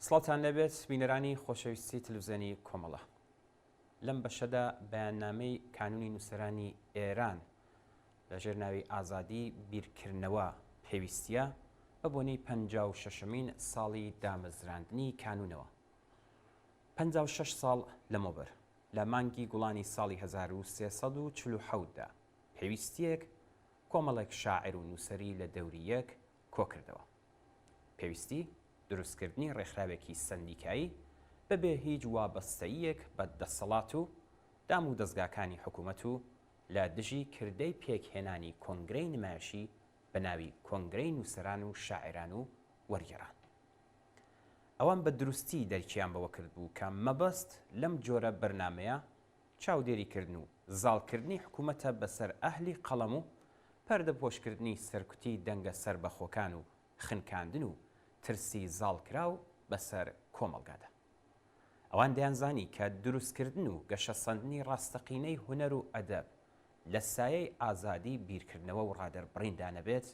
سڵاوتان لێبێت بینەرانی خۆشەویستی تلوزیۆنی کۆمەڵە. لەم بەشەدا بەیاننامەی کانونی نووسەرانی ئێران لە ژێر ناوی ئازادی بیرکردنەوە پێویستیە بە بۆنەی 56مین ساڵی دامەزراندنی کانونەوە 56 ساڵ لەمەوبەر لە مانگی گوڵانی ساڵی 1347 دا پێویستیەک کۆمەڵێک شاعر و نووسەری لە دەوری یەک کۆکردەوە. پێویستی دروستکردنی ڕێکخراوێکی سەندیکایی بەبێ هیچ وابەستەییەک بە دەسەڵات و دام و دەزگاکانی حکومەت و لە دژی کردەی پێکهێنانی کۆنگرەی نمایشی بە ناوی کۆنگرەی نووسەران و شاعیران و وەرگێڕان. ئەوان بە دروستی دەرکیان بەوە کردبوو کە مەبەست لەم جۆرە بەرنامەیە چاودێریکردن و زاڵکردنی حکومەتە بەسەر ئەهلی قەڵەم و پەردەپۆشکردنی سەرکوتی دەنگە سەربەخۆکان و خنکاندن و ترسی زاڵکراو بەسەر کۆمەڵگادا. ئەوان دەیانزانی کە دروستکردن و گەشەسەندنی ڕاستەقینەی هونەر و ئەدەب لە سایەی ئازادی بیرکردنەوە و ڕادەربڕیندا نەبێت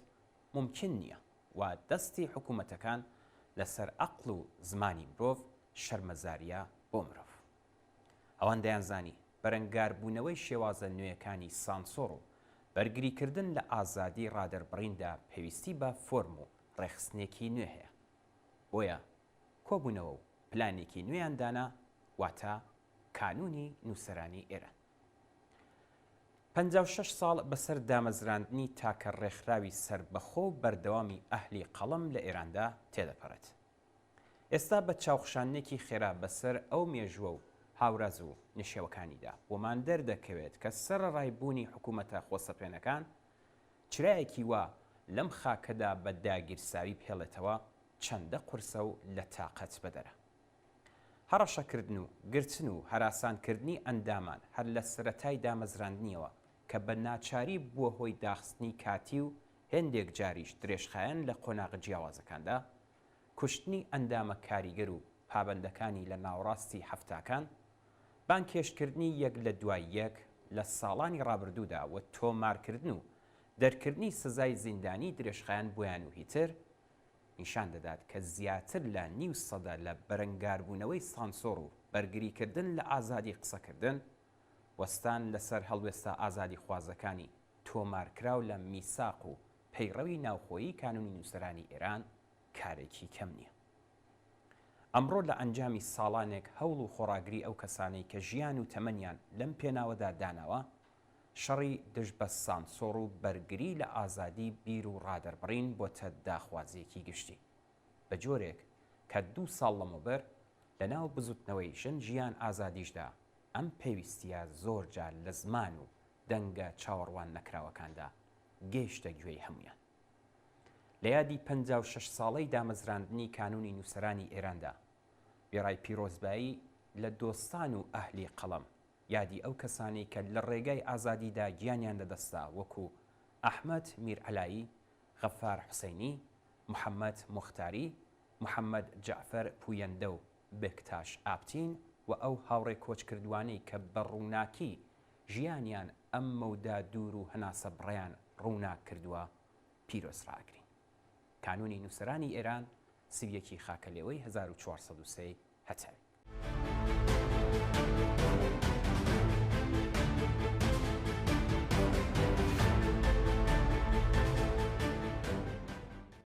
مومکین نییە و دەستی حکومەتەکان لەسەر ئەقڵ و زمانی مرۆڤ شەرمەزارییە بۆ مرۆڤ. ئەوان دەیانزانی بەرەنگاربوونەوەی شێوازە نوێیەکانی سانسۆڕ و بەرگریکردن لە ئازادی ڕادەربڕیندا پێویستی بە فۆرم و ڕێکخستنێکی نوێ هەیە. بۆیە کۆبوونەوە و پلانێکی نوێیان دانا، واتە کانوونی نووسەرانی ئێران. 56 ساڵ بەسەر دامەزراندنی تاکە ڕێکخراوی سەربەخۆ و بەردەوامی ئەهلی قەڵەم لە ئێراندا تێدەپەڕێت. ئێستا بە چاوخشاندنێکی خێرا بەسەر ئەو مێژووە و هاوراز و نشێوەکانیدا، بۆمان دەردەکەوێت کە سەرەڕای بوونی حکوومەتە خۆسەپێنەکان، چرایەکی وا لەم خاکەدا بە داگیرساوی بهێڵێتەوە چەندە قورسە و لە تاقەت بەدەرە. هەڕەشەکردن و گرتن و هەراسانکردنی ئەندامان هەر لە سەرەتای دامەزراندنیەوە کە بە ناچاری بووە هۆی داخستنی کاتی و هێندێک جاریش درێژخایەن لە قۆناغە جیاوازەکاندا، کوشتنی ئەندامە کاریگەر و پابەندەکانی لە ناوەڕاستی حەفتاکان، بانگهێشتکردنی یەک لە دوای یەک لە ساڵانی ڕابردوودا و تۆمارکردن و دەرکردنی سزای زیندانی درێژخایەن بۆیان و هیتر، نیشان دەدات کە زیاتر لە نیو سەدە لە بەرەنگاربوونەوەی سانسۆر و بەرگریکردن لە ئازادی قسەکردن، وەستان لەسەر هەڵوێستە ئازادیخوازەکانی تۆمارکراو لە میساق و پەیڕەوی ناوخۆیی کانوونی نووسەرانی ئێران کارێکی کەم نییە. ئەمڕۆ لە ئەنجامی ساڵانێک هەوڵ و خۆڕاگری ئەو کەسانەی کە ژیان و تەمەنیان لەم پێناوەدا داناوە، شەڕی دژ بە سانسۆڕ و بەرگری لە ئازادی بیر و ڕادەربڕین بۆتە داخوازییەکی گشتی. بە جۆرێک کە دوو ساڵ لەمەوبەر لە ناو بزوتنەوەی ژن ژیان ئازادیشدا ئەم پێویستییە زۆر جار لە زمان و دەنگە چاوەڕوان نەکراوەکاندا گەیشتە گوێی هەموویان. لە یادی 56 ساڵەی دامەزراندنی کانوونی نووسەرانی ئێراندا، وێڕای پیرۆزبایی لە دۆستان و ئەهلی قەڵەم، یادی ئەو کەسانەی کە لە ڕێگای ئازادیدا گیانیان لەدەستدا وەکوو ئەحمەد میرعەلایی، غەفار حوسەینی، محەمەد موختاری، محەمەد جەعفەر پوویەندە و بێکتاش ئابتین و ئەو هاوڕێ کۆچکردووانەی کە بە ڕووناکی ژیانیان ئەم مەودا دوور و هەناسەبڕەیان ڕووناک کردووە، پیرۆز ڕائەگرین. کانوونی نووسەرانی ئێران، 31 ی خاکەلێوەی 1403 هەتاوی.